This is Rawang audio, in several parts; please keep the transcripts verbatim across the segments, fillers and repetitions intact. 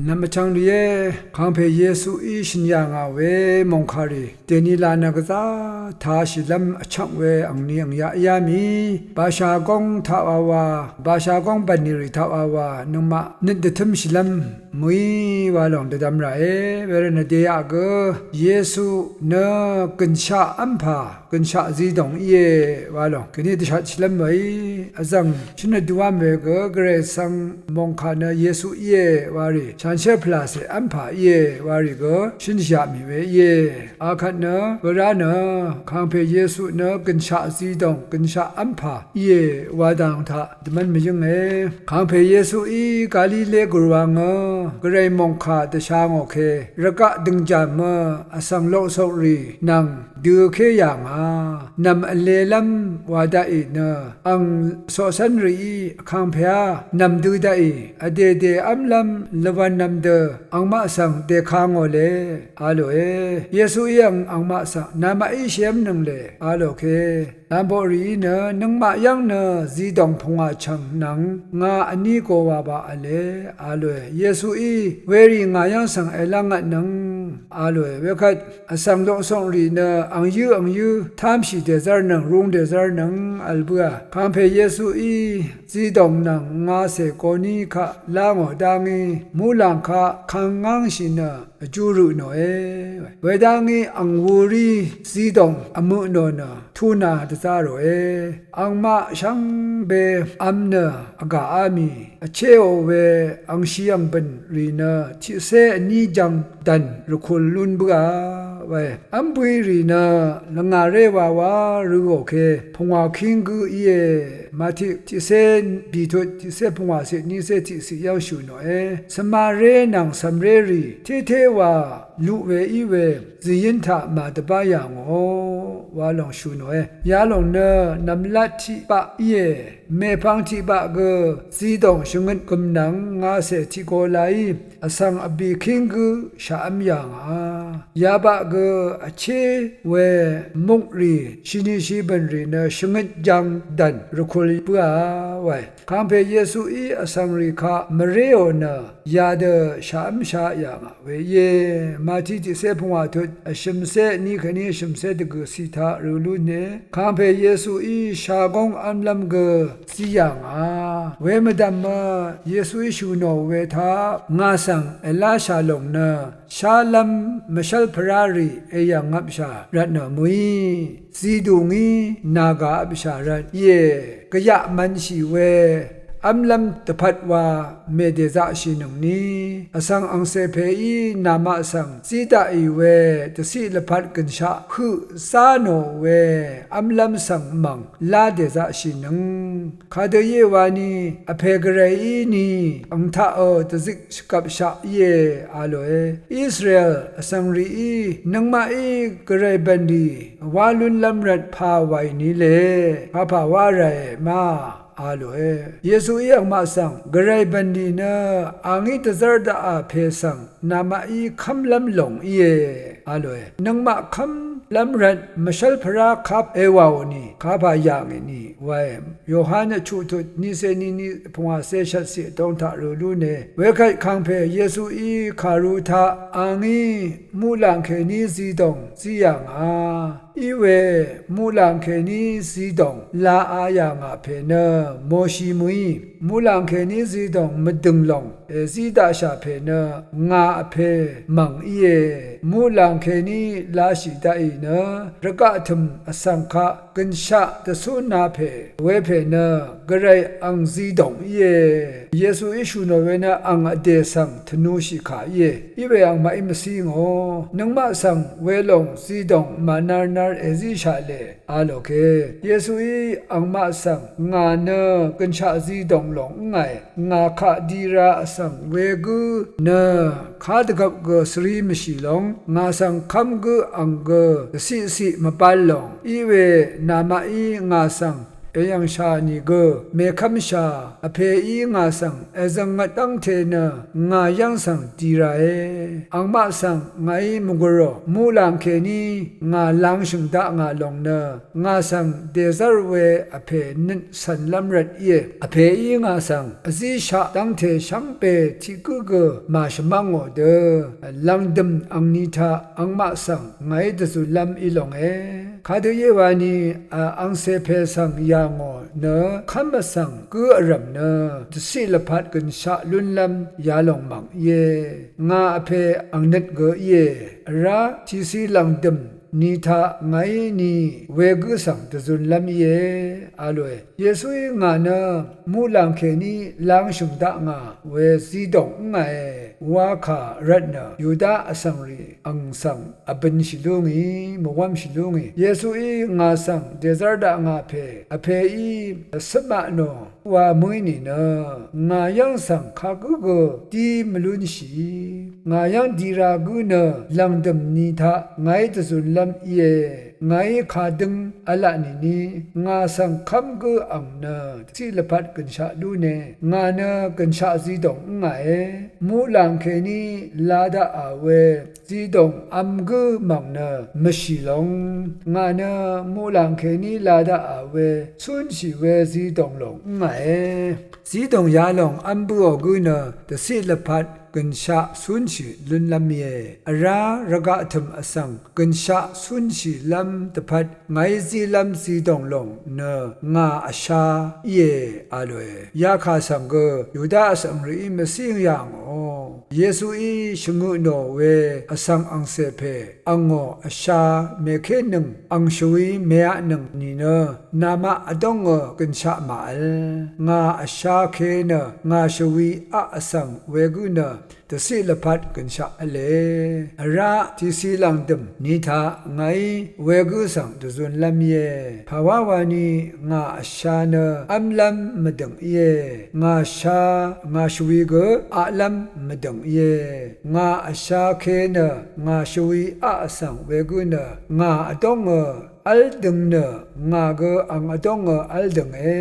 Nvm vchvng rìé, kàngpè Yesuí shø̀n yà ngà we mòngkàrì dèni la nø gvzá tāshìlv́m vchvng we angni angyaq íá mì, basha góng taq wawa, basha góng bv̀nlì rì taq wawa nøngmaq nøt dvtǿmshìlv́m mø̀í wa lòng dvdvm ràe. Wervtnø dèaq gø Yesu nø gø̀nshaq v́mpà, gø̀nshaq zidòng íe wa lòng kèní dvshatshìlv́m mø̀í. Vzv̀ng shǿn vdūám we gø Gvray svng mòngkà nø Yesu íe wa rì, shanshér pvlàcè v́mpà íe wa rì gø shǿn shìaq mì we íe. Akvt nø wervtnø kàngpè Yesu nø gø̀nshaq zidòng, gø̀nshaq v́mpà íe wa dang taq dvmv́n mvyǿnge. Kàngpè Yesuí Galile gùrwangø Gvray mòngkà dvsha ngò ke rvgaq dø̀ngjàmø vsvng loqsoqrì nvng dø̄ ké yà ngà. Nv̀m vlelv́m wa daqì nø ang coqcv́n rìí, Vkàngpèá, nv̀m dø̄ daqì vdèdè v́mlv́m lvwv̄nv̄m dø angmaq svng dèka ngò le a lòe. Yesuí ang angmaq svng, namaqí shev́mnøng le a lò ke. Lamboqrìí nø nøngmaq yv́ng nø zidòng pungwà chv̀ng nvng nga vní go wabaq v̄le a lòe. Yesuí werì ngà yv́ng svng èlv́ngvtnøng a lòe. Wekvt vsvng loqsoqrì nø angyǿ angyǿ támshì dèzv́rnøng, rung dèzv́rnøng vl bǿà. Kàngpè Yesuí zidòng nvng ngacè goní kaq lá ngò dá ngí, muqlàng kaq kang ngángshì nø vjú rø tnòe. Wedá ngí ang wurí zidòng vmø tnò nø tuna dvzá ròe. Angmaq shvngbe vm nø vgàá mì vchéò we angshi angbø̀n rì nø tiqcé vní jvng dv̀n rvkul lún bǿà wae. V́mbwi rì nø lvngàré wawa røò ke pungwà kíng gǿ íe. Màtiq tiqcé bìtut tiqcé pungwàciq nícé tiqciq yv́ng shø̀ nòe. Svmaré nvng cv̀mré rì tété wa luq we í we zìyǿn taq màdvbá yà ngò wa lòng shø̀ nòe. Yalòng nø nv̀mlat tiqbaq íe. Mèpvng tiqbaq gø zidòng shvngøt gø̀m nvng ngacè tiqgo laí vsvng vbì kíng gǿ shàv́m yà ngà. Yabaq gø vché we mukrì shini shibø̀n rì nø shvngøt jang dv̀n rvkul bǿà wae. Kàngpè Yesuí vsvng rì kaq mvréò nø yadø shàv́msha yà ngà we íe. Màtiq tiqcé pungwà tut vshø̀mcé vní kèní vshø̀mcé dvgø̀ciq taq rø lúne. Kàngpè Yesuí shagóng v́mlv́m gø zí yà ngà. Wemvdv̀mø Yesuí shø̀ nò we taq ngà svng èláshà lòng nø shálv́m mvshv́lpvrá rì èyv̀ngvpshà rvtnø mø̀í. Zidù ngí nàgà vpshà rvt íe. Gvyaq mv̄nshì we v́mlv́m dvpvt wa mèdèzaqshìnøngni. Vsvng angcè pèí namaq svng zí daqì we dvciq lvpat gø̀nshaq høq zá nò we v́mlv́m svng mv̀ng lá dèzaqshìnøng. Kadø íe wani vpè Gvrayí ni ang taqø dvzik shvgvpshaq íe a lòe. Israel vsvng rìí nøngmaqí Gvray bv̀nlì wá lúnlv́m rvt pà wàì ni le, kapà wá ràe ma a lòe. Yesuí angmaq svng Gvray bv̀nlì nø a ngí dvzv́r daqà pè svng namaqí kv́mlv́m lòng íe a lòe. Nøngmaq kv́mlv́m rvt mvshv́lpvrá kap èwàò ni, kapà yà ngì ni wae. Yohan chuqtut nícé níní pungwàcé shvtciq dong taq rø lúne. Wekvt kàngpè Yesuí kàru taq a ngí muqlàng kèní zidòng zí yà ngà. Iwe muqlàng kèní zidòng laa yà ngà pè nø Moshi mø̀í. Muqlàng kèní zidòng mvdø̀ng lòng èzí daqshà pè nø ngà vpè mv̀ng íe. Muqlàng kèní lashì daqì nø rvgaq tø̀m vsvng kaq gø̀nshaq dvcúna pè wepè nø Gvray ang zidòng íe. Yesuí shø̀ nò we nø ang vdè svng tvnushì kà íe. Iwe angmaqí mvcí ngò. Nøngmaq svng welòng zidòng mànarnar èzíshaq lè a lò ke. Yesuí angmaq svng ngà nø gø̀nshaq zidòng lòng ǿngàe. Ngà kaq di ra vsvng wegǿ nø kadvgvp gø svri mvshì lòng, ngà svng kv́m gǿ ang gø dvciqciq mvbal lòng. Iwe namaqí ngà svng èyv̀ngshà nìgø mèkv́mshà. Vpèí ngà svng èzø̀ngvt dv́ngte nø ngà yv́ng svng di ràe. Angmaq svng ngàí mvgurò muqlàng kèní ngà langshø̀ng dakngà lòng nø ngà svng dèzv́r we Vpè nøt cv̀nlv́m rvt íe. Vpèí ngà svng vzíshaq dv́ngte shvngbe tiq gǿ gø màshvmv́ngò dø lv̀ngdø̀m angni taq angmaq svng ngàí dvzunlv́m í longe. Kadø íe wani angcè pè svng yà ngò nø kv́m vsvng gǿ vrv̀m nø dvciq lvpat gø̀nshaq lúnlv́m yalòng mv̀ng íe. Ngà Vpè ang nøt gø íe. Vrá tiqci lv̀ngdø̀m ni taq ngàí ni wegǿ svng dvzunlv́m íe a lòe. Yesuí ngà nø muqlàng kèní langshø̀ng dakngà we zidòng ǿngàe wa kà rvtnø Yuda vsvngrì ang svng vbønshì lúngì, mvwv́mshì lúngì. Yesuí ngà svng dèzv́r dakngà pè Vpèí vcǿmaq nò wa mø̀í nìnø ngà yv́ng svng kagǿ gø dí mvlúnshìí. Ngà yv́ng di ra gǿ nø lv̀ngdø̀m ni taq ngàí dvzunlv́m íe. Ngàí kadøng v̄la nìni ngà svng kv́m gǿ ang nø dvciq lvpat gø̀nshaq lúne. Ngà nø gø̀nshaq zidòng ǿngàe. Muqlàng kèní la daqà we zidòng v̄m gǿ mv̀ng nø mvshì long. Ngà nø muqlàng kèní la daqà we cúnshì we zidòng lòng ǿngàe. Zidòng yalòng v̄m bǿò gǿ nø dvciq lvpat gø̀nshaq cúnshì lúnlv́m íe. Vrá rvgaq tø̀m vsvng gø̀nshaq cúnshìlv́m dvpvt ngàí zílv́m zidòng lòng nø ngà vsha íe a lòe. Yakà svng gø Yuda vsvngrìí mvcíng yà ngò. Yesuí shvngø tnò we vsvng angcè pè angò vsha mèkénøng ang shvwi mèaqnøng nìnø namaq vdóngø gø̀nshaq màvl. Ngà vsha ke nø ngà shvwi aq vsvng wegǿ nø dvciq lvpat gø̀nshaq v̄le. Vrá tiqci lv̀ngdø̀m ni taq ngàí wegǿ svng dvzunlv́m íe. Pàwá wani ngà vsha nø v́mlv́m mvdø̀ng íe. Ngà sha ngà shvwi gø aqlv́m mvdø̀ng íe. Ngà vsha ke nø ngà shvwi aq vsvng wegǿ nø ngà vdóngø v́l døng nø ngà gø ang vdóngø v́l dønge.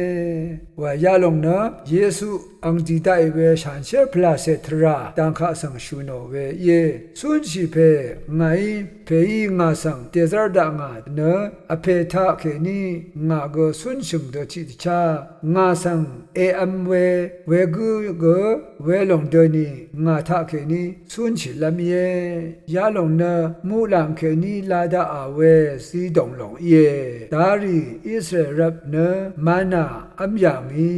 Wa yalòng nø Yesu ang dì daqì we shanshér pvlàcè tvrà dangkaq svng shø̀ nò we íe. Cúnshì pè ngàí pèí ngà svng dèzv́r dakngà nø Vpè taqkèní ngà gø cúnshø̀ng dø tiqdvchá ngà svng èvm we wegǿ gø welòng døni ngà taqkèní cúnshìlv́m íe. Yalòng nø muqlàng kèní la daqà we zidòng lòng íe. Darì Israel rvp nø mana v́m yà ngì,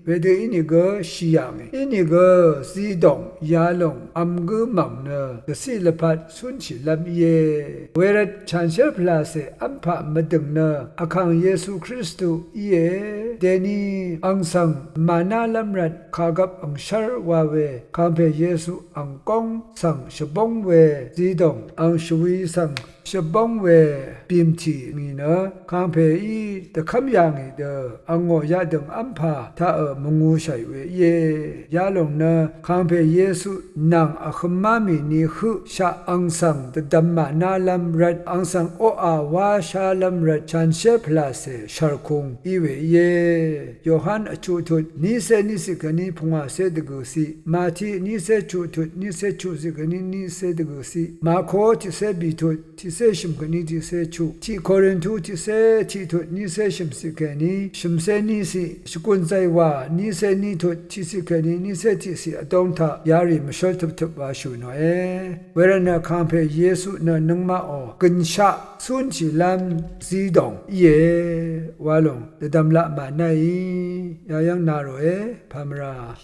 wedø ínìgø shì yà ngì. Ínìgø zidòng yalòng vm gǿ mv̀ng nø dvciq lvpat cúnshìlv́m íe. Wervt shanshér pvlàcè v́mpaq mvdø̀ng nø Vkàng Yesu Kristu íe. Dèni ang svng mànálv́m rvt kàgvp angshv́r wa we Kàngpè Yesu ang góng svng shvbóng we zidòng ang shvwi svng shvbóng we bìmtì ngì nø Kàngpèí dvkv́m yà ngì dø angò yadø̀ng v́mpà taqø mvngūshàì we íe. Yalòng nø Kàngpè Yesu nvng vhømá mì ni høqshaq ang svng dvdvm mànálv́m rvt ang svng oqà wáshálv́m rvt shanshér pvlàcè shv̀rkung í we íe. Yohan vchuq tut nícé níciq kèní pungwàcé dvgø̀ciq, Mati nícé chuq tut nícé chuqciq kèní nícé dvgø̀ciq, Mako tiqcé bì tut tiqcé shø̀m kèní tiqcé chuq, tiq Korintu tiqcé tiq tut nícé shø̀mciq kèní shø̀mcé níciq, shvgùn zaywà nícé ní tut tiqciq kèní nícé tiqciq vdóng taq yarì mvshǿl tøptøp wa shø̀ nòe. Wervtnø Kàngpè Yesu nø nøngmaqò gø̀nshaq cúnshìlv́m zidòng íe. Walòng dvdvmlaq mànáìí yayv́ng na ròe pamvra.